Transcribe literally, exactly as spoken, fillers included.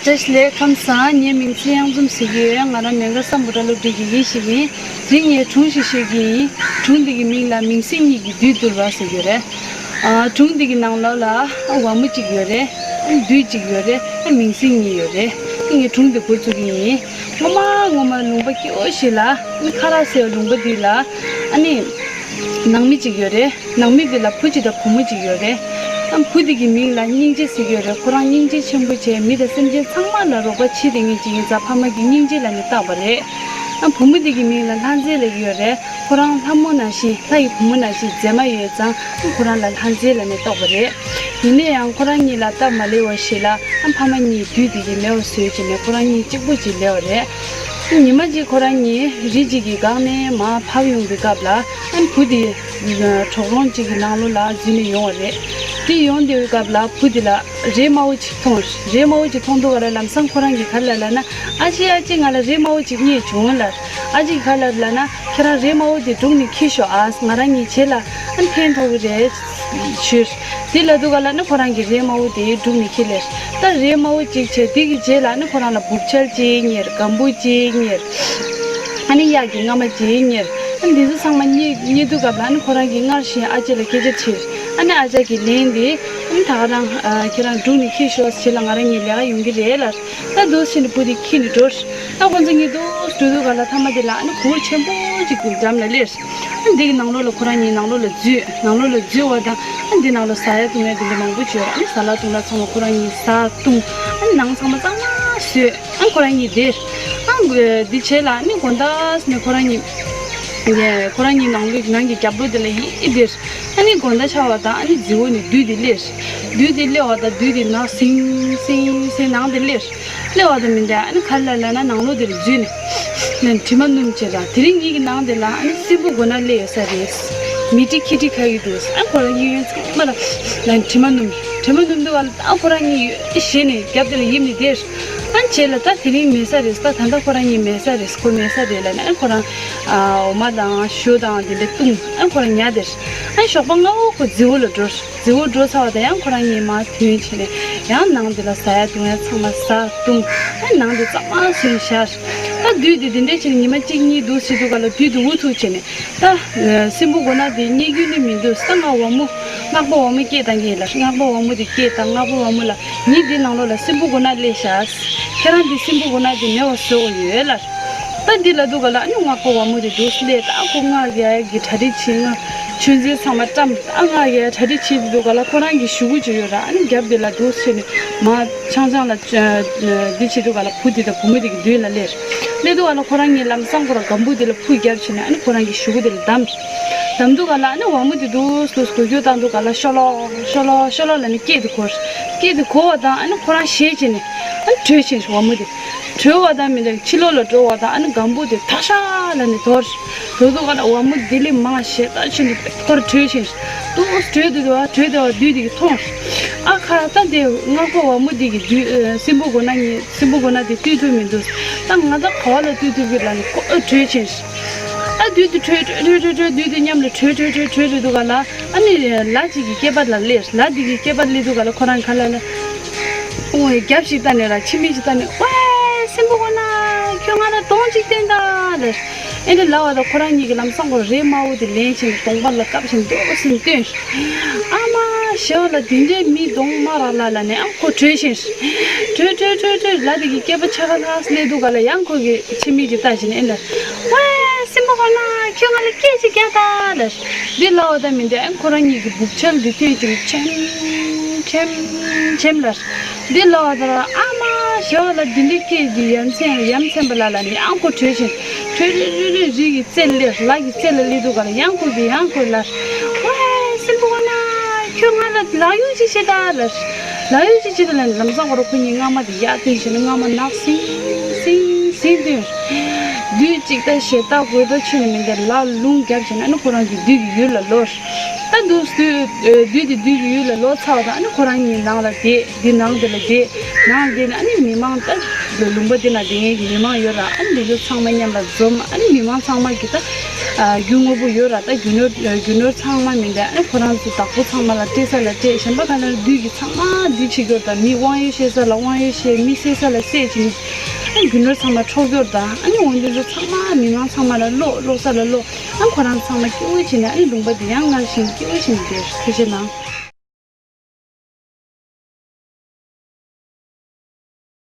བཀྲ་ཤིས་བདེ་ལེགས་ཁམས་བཟང་། ངའི་མིང་ཚེ་གཡང་འཛོམས་ཟེར་གྱི་ཡོད། ང་རང་མོན་གྷོ་སམ་བྷོ་ཊ་སློབ་གྲྭའི་དགེ་རྒན་ཞིག་ཡིན། དེ་རིང་ངས་སྒྲུང་ཞིག་ཤོད་ཀྱི་ཡིན། སྒྲུང་འདི་གི་མིང་ལ་མིང་སྲིང་གཉིས་ཀྱི་བདུད་བཏུལ་བ་ཟེར་གྱི་རེད། ཨ། སྒྲུང་འདི་གི་ནང་ལོགས་ལ་ཝ་མོ་གཅིག་ཡོད་རེད། བདུད་གཅིག་ཡོད་རེད། མིང་སྲིང་གཉིས་ཡོད་རེད། ངས་སྒྲུང་འདི་འགོ་བཙུགས་ཀྱི་ཡིན། སྔོན་མ་སྔོན་མ་ལུང་པ་སྐྱིད་པོ་ཞིག་ལ་ཁ་རག་ཟེར་བའི་ལུང་པ་འདི་ལ་ཨ་ནི་ནང་མི་གཅིག་ཡོད་རེད། ནང་མི་དེ་ལ་བུ་གཅིག་དང་བུ་མོ་གཅིག་ཡོད་རེད། ཨ། བུ་དེ་གི་མིང་ལ་སྙིང་རྗེ་ཟེར་གྱི་ཡོད་རེད། ཁོ་རང་སྙིང་རྗེ་ཆེན་པོ་བྱས། མི་དང་སེམས་ཅན་ཚང་མ་ལ་རོགས་པ་བྱེད་བསྡད་མཁན་ཅིག་ཡིན་ཙང་ཕ་མ་གིས་སྙིང་རྗེ་ལབ་ནས་བཏགས་པ་རེད། ཨ། བུ་མོ་དེ་གི་མིང་ལ་ལྷ་མཛེས་ལབ་ཀྱི་ཡོད་རེད། ཁོ་རང་ལྷ་མོ་ནང་བཞིན། ལྷ་ཡི་བུ་མོ་ནང་བཞིན་མཛེས་མ་ཡོད་ཙང་ཁོ་རང་ལ་ལྷ་མཛེས་ལབ་ནས་བཏགས་པ་རེད། ཡིན་ན་ཡང་ཁོ་རང་གཉིས་ལ་སྟབས་མ་ལེགས་པ་ཞིག་ལ། ཨ། ཕ་མ་གཉིས་བདུད་དེ་གིས་མེད་པ་བཟོས་བྱས་ནས་ཁོ་རང་གཉིས་གཅིག་པོ་གཅིག་ལས་པ་རེད། ཉི་མ་གཅིག་ཁོ་རང་གཉིས་རི་གཅིག་གི་སྒང་ནས་མར་བབས་ཡོང་དུས་སྐབས་ལ། ཨ། བུ་དེ་གྲོག་རོང་གཅིག་གི་ནང་ལོགས་ལ་འཛུལ་ནས་ཡོང་བ་རེད། དེ་ཡོང་དུས་སྐབས་ལ་བུ་དེ་ལ་རས་དམར་པོ་གཅིག་མཐོང་། རས་དམར་པོ་གཅིག་མཐོང་དུས་སྐབས་ལ་ལམ་སང་ཁོ་རང་གིས་ག་རེ་ལབ་ལབ་ན། ཨ་ཅེ། ཨ་ཅེ། ང་ལ་རས་དམར་པོ་གཅིག་རྙེད་བྱུང་ལབ། ཨ་ཅེ་གིས་ག་རེ་ལབ་ལབ་ན། ཁྱེད་རང་རས་དམར་པོ་དེ་སྒྲུག་ནས་འཁྱེར་ཤོག་ཨ། ང་རང་གཉིས་བྱེད་ལ་ཨ་ཕན་ཐོགས་ཀྱི་རེད་ཞུས། དེ་ལབ་དུས་སྐབས་ལ་ནི་ཁོ་རང་གིས་རས་དམར་པོ་དེ་སྒྲུག་ནས་འཁྱེར་ལེ། ད་རས་དམར་པོ་གཅིག་བྱས། དེ་གི་རྗེས་ལ་ནི་ཁོ་རང་ལ་སྦུབ་ཆལ་གཅིག་རྙེད། སྒམ་པོ་གཅིག་རྙེད། ཨ་ནི་གཡག་གི་རྔ་མ་གཅིག་རྙེད། ཨ་ནི་འདི་ཚོ་ཚང་མ་རྙེད་རྙེད་དུས་སྐབས་ལ་ནི་ཁོ་རང་གིས་སྔར་བཞིན་ཨ་ཅེ་ལ་སྐད་ཆ་དྲིས། ཨ་ནི་ཨ་ཅག་གིས་ལན་དེ། ཨ་ནི་ད་ག་རང་ཨ་ཁྱེད་རང་སྒྲུག་ནས་འཁྱེར་ཤོག་བྱེད་ལ། ང་རང་གཉིས་ལས་ཀ་ཡོང་གི་རེད་ལབ། ད་འདུག་སེ་ནི་བུ་དེ་འཁྱེར་ནས་འགྲོ། ད་ཁོ་ཚོ་གཉིས་འདུག་སེ་འགྲོ་དུས་སྐབས་ལ་མཐའ་མ་དེ་ལ་ཨ་ནི་གུར་ཆེན་པོ་གཅིག་གི་འགྲམ་ལ་སླེབས། ཨ་འདི་གི་ནང་ལོགས་ལ་ཁོ་རང་གཉིས་ནང་ལོགས་ལ་འཛུལ། ནང་ལོགས་ལ་འཛུལ་བ་དང་། ཨ་འདི་ནང་ལ་ཟ་ཡ་བཏུང་ཡ་དེ་འདྲ་མང་པོ་བྱོས། ཨ་ནི་ཟ་ལ་བཏུང་ལ་ཚང་མ་ཁོ་རང་གཉིས་ཟ་བཏུང་། ཨ་ནི་ནང་ཚང་མ་གཙང་མ་བཟོས། ཨ་ཁོ་རང་གཉིས་བསྡད། ཨ་འདི་བྱས་ལ་ཨ་ནི་དགོང་དག་ནས་ཁོ་རང་གཉིས། ཁོ་རང་གཉིས་ནང་ལོགས་ནང་གི་རྒྱབ་ལོགས་དེ་ལ་ཡིད་བསྡད། ཨ་ནི་དགོང་དག་ཆགས་པ་དང་ཨ་ནི་རྫི་བོ་ནས་བདུད་དེ་སླེབས། བདུད་དེ་སླེབས་པ་དང་བདུད་དེ་ནག་སིང་སིང་སིང་ནང་དེ་སླེབས། སླེབས་པ་དང་མི་འདྲ། ཨ་ནི་ག་རེ་ལབ་ལབ་ན། ནང་ལོགས་དེར་འཛུལ་ནས་ནས་དྲི་མ་སྣོམ་བྱས་དང་། དེ་རིང་ངེད་ཀྱི་ནང་དེ་ལ་ཨ་ནི་སྲིན་པོ་མགོ་ནག་སླེབས་ཡོད་ས་རེད། མི་ཁྲི་ཁྱི་ཁྲི་ཁ་ཡོད་འདུག་ཨ་ཁོ་རང་གཉིས་ཡོན་ཚང་མ་ལ་ལ་དྲི་མ་སྣོམ། དྲི་མ་སྣོམ་དུས་སྐབས་ལ་ཨ་ཁོ་རང་གཉིས་ཡོད་ཞེད་ནས་རྒྱབ་དེ་ལ་ཡིབ་ནས་བསྡད། ཨ་བྱས་ལ་ད་དེ་རིང་མེད་ས་རེད། ད་ད་ལྟ་ཁོ་རང་གཉིས་མེད་ས་རེད། ཁོ་མེད་ས་རེད་ལབ་ནས། ཨ་ཁོ་རང་ཨ་འོ་མ་དང་ཞོ་དང་དེ་འདྲ་བཏུང་། ཨ་ཁོ་རང་ཉལ་བསྡད། ཨ་ཞོགས་པ་སྔ་པོ་ཁོ་རྫི་བོ་ལ་འགྲོ། རྫི་བོ་འགྲོ་ཚར་བ་དང་ཡང་ཁོ་རང་གཉིས་མར་ཐོན་བྱས་ནས་ཡང་ནང་དེ་ལ་ཟ་ཡ་བཏུང་ཡ་ཚང་མ་ཟ་བཏུང་། ཨ་ནང་དེ་གཙང་མ་བཟོས་བཞག་ད་བདུད་དེ་དེ་འདྲ་བྱས་ནས་ཉི་མ་གཅིག་གཉིས་འདུག་སེ་འདུག་ག་ལ་བདུད་དེ་འུ་ཐུག་བྱས་ནས། ད་སྲིན་པོ་མགོ་ནག་དེ་རྙེད་རྒྱུ་ནི་མི་འདུག་ད་ང་ཝ་མོ་སྔགས་པ་ཝ་མོ་སྐད་བཏང་གི་ཡིན་ལབ། སྔགས་པ་ཝ་མོ་དེ་སྐད་བཏང་། སྔགས་པ་ཝ་མོ་ལ་ངས་འདི་ནང་ལོགས་ལ་སྲིན་པོ་མགོ་ནག་སླེབས་ཤག་ཁྱེད་རང་འདི་སྲིན་པོ་མགོ་ནག་དེ་མེད་པ་བཟོ་དགོས་ཡོད་ལབ། ད་འདི་ལབ་དུས་སྐབས་ལ་ཨ་ནི་སྔགས་པ་ཝ་མོ་དེ་འདུག་སླེབས། ད་ཁོ་སྔགས་རྒྱག་གི་གྲ་སྒྲིག་བྱེད། སྔགས་ཆུ་འཛིན་ཚང་མ་བཀྲམ། ཨ་སྔགས་རྒྱག་གྲ་སྒྲིག་བྱེད་དུས་སྐབས་ལ་ཁོ་རང་གི་གཞུ་གུ་ཅིག་ཡོད་ར། ཨ་ནི་རྒྱབ་དེ་ལ་འདུག་སེ་ནས་མར་ཆང་ཆང་ལ་འདི་བྱེད་དུས་སྐབས་ལ་བུ་དེ་དང་བུ་མོ་དེ་གི་མདུན་ལ་སླེབས། སླེབས་དུས་སྐབས་ལ་ཁོ་རང་གཉིས་ལམ་སང་ཁོ་རང་སྒམ་པོ་དེ་ལ་ཕུ་རྒྱབ་བྱས་ནས་ཨ་ནི་ཁོ་རང་གི་གཞུ་གུ་དེ་ལ་བསྡམས། བསྡམས་དུས་སྐབས་ལ་ཨ་ནི་ཝ་མོ་དེ་འདུག་སེ་འདུག་སེ་འགུལ་སྐྱོད་བཏང་དུས་སྐབས་ལ་ཤོ་ལོ་ཤོ་ལོ་ཤོ་ལོ་ལབ་ནས་སྐད་དེ་གོ། སྐད་དེ་གོ་བ་དང་ཨ་ནི་ཁོ་རང་ཞེད་བྱས་ནས་ཨ་ནི་བྲོས་ཕྱིན། ཝ་མོ་དེ་བྲོས་པ་དང་མི་འདྲ་ཕྱི་ལོགས་ལ་འགྲོ་བ་དང་ཨ་ནི་སྒམ་པོ་དེ་ཐག་ཤག་ལབ་ནས་དོར། དོར་དུས་སྐབས་ལ་ཝ་མོ་དེ་ལས་མང་ཞེ་དྲག་ཕྱིན་ནས་ཁོ་རང་བྲོས་ཕྱིན། འདུག་སེ་བྲོས་དུས་དུ་བ་བྲོས་དུ་བ་བདུད་དེ་གིས་མཐོང་། ཨ་ཁ་ད་དེ་སྔགས་པ་ཝ་མོ་དེ་གིས་བདུད་སྲིན་པོ་མགོ་ནག་གཉིས་སྲིན་པོ་མགོ་ནག་དེ་བཏུལ་ཐུབ་མི་འདུག་ད་ང་ད་ག་བ་ལ་བཏུལ་ཐུབ་ཀྱི་ལབ་ནས་ཁོ་ཨ་བྲོས་ཕྱིན། ཨ་བདུད་དེ་བྲོས་བྲོས་བྲོས་བྲོས་བྲོས། བདུད་དེ་མཉམ་ལ་བྲོས་བྲོས་བྲོས་བྲོས་བྲོས་དུས་སྐབས་ལ་ཨ་ནི་ལ་གཅིག་གི་སྐེད་པ་ལ་སླེབས། ལ་དེ་གི་སྐེད་པ་སླེབས་དུས་སྐབས་ལ་ཁོ་རང་ག་ལ་ལ་ཨོ་རྒྱབ་ཞིག་བལྟས་ནས་ར་ཕྱི་མིག་ཅིག་བལྟས་ནས། ཝེ་སྲིན་པོ་མགོ་ནག་ཁྱོད་ང་ལ་གདོང་གཅིག་སྟོན་དང་ལབ། ཨེ་འདྲ་ལབ་པ་དང་ཁོ་རང་གཉིས་ཀྱིས་ལམ་སང་ཁོ་རས་དམར་པོ་དེ་ལེན་བྱས་ནས་གདོང་པ་ལ་བཀབ་བྱས་འདུག་སེ་བཏོན། ཨ་མ་ཞེ་བ་ལ་དེ་འདྲའི་མི་གདོང་དམར་ར་ལ་ལབ་ནས་ཨ་ཁོ་བྲོས་ཕྱིན། བྲོས་བྲོས་བྲོས་བྲོས། ལ་དེ་གི་སྐེད་པ་ཆ་ག་ལྷག་སླེབས་དུས་སྐབས་ལ་ཡང་ཁོ་གིས་ཕྱི་མིག་ཅིག་བལྟས་བྱས་ནས་ཨེ་ལབ། ཝེ་སྲིན་པོ་མགོ་ནག་ཁྱོད་ང་ལ་སྐད་ཅིག་རྒྱག་དང་ལབ། འདི་ལབ་པ་དང་མི་འདྲ་ཨ་ཁོ་རང་གཉིས་ཀྱི་སྦུབ་ཆལ་འདི་བཏོན་བྱས་ནས་ཆེམ་ཆེམ་ཆེམ་ལབ། འདི་ལབ་པ་དང་ཨ་མ་ཞེ་བ་ལ་འདི་འདྲའི་སྐད་འདི་ཡ་མཚན་ཡ་མཚན་པ་ལ་ལབ་ནས་ཨ་ཁོ་བྲོས་ཕྱིན། བྲོས་བྲོས་བྲོས་བྲོས་རི་གི་རྩེ་ལ་སླེབས། ལ་གི་རྩེ་ལ་སླེབས་དུས་སྐབས་ལ་ཡང་ཁོ་གིས་ཡང་ཁོ་ལབ། ཝེ་སྲིན་པོ་མགོ་ནག་ཁྱོད་ང་ལ་ལག་གཡུག་ཅིག་བྱེད་དང་ལབ། ལག་གཡུག་ཅིག་བྱེད་དང་ལབ་ནས་ལམ་སང་ཁོ་རང་ཁོ་གཉིས་རྔ་མ་དེ་ཡར་བཏོན་བྱས་ནས་རྔ་མ་ནག་སིང་སིང་སིང་བཏོན། བདུད་ཅིག་ད་ཞེ་སྡང་དགོད་བྲོ་ཆེ་ནས་མི་འདུག་ལ་ལུང་རྒྱབ་བྱས་ནས་ཨ་ནི་ཁོ་རང་གི་བདུད་ཀྱི་ཡུལ་ལ་ལོག་ད་འདུག་སེ་བདུད་དེ་བདུད་ཀྱི་ཡུལ་ལ་ལོག་ཚར་བ་དང་ཨ་ནི་ཁོ་རང་གཉིས་ནང་ལ་བསྡད། འདི་ནང་དེ་ལ་བསྡད། ནང་བསྡད་ནས་ཨ་ནི་མི་མང་ད་ལུང་པ་འདི་ན་བསྡད་མཁན་གྱི་མི་མང་ཡོད་ར། ཨ་ནི་འདི་ཚོ་ཚང་མ་མཉམ་ལ་འཛོམས། ཨ་ནི་མི་མང་ཚང་མ་གིས་ད་ ཨ་རྒྱུ་དངོས་པོ་ཡོད་ར། ད་རྒྱུ་ནོར་རྒྱུ་ནོར་ཚང་མ་མིན་པས། ཨ་ཁོ་རང་ཚོ་བདག་པོ་ཚང་མ་ལ་སྤྲད་ས་ལ་སྤྲད། གཞན་པ་ག་ལ་བདུད་ཀྱིས་ཚང་མ་བདུད་བྱེད་ཀྱི་ཡོད་ར། ད་མི་དབང་ཡོད་བཤད་ས་ལ་དབང་ཡོད་བཤད། མི་བསད་ས་ལ་བསད་བྱེད། ཨ་རྒྱུ་ནོར་ཚང་མ་འཕྲོག་ཡོད་ར། ཨ་ནི་འོན་ཏེ་ཚོ་ཚང་མ་མི་མང་ཚང་མ་ལ་ལོག་ལོག་ས་ལ་ལོག་ཨ་ཁོ་རང་ཚང་མ་སྐྱིད་པོ་བྱས་ནས། ཨ་ནི་ལུང་པ་དེ་ཡང་སྔར་བཞིན་སྐྱིད་པོ་བྱས་ནས་བསྡད། ཐུགས་རྗེ་གནང་།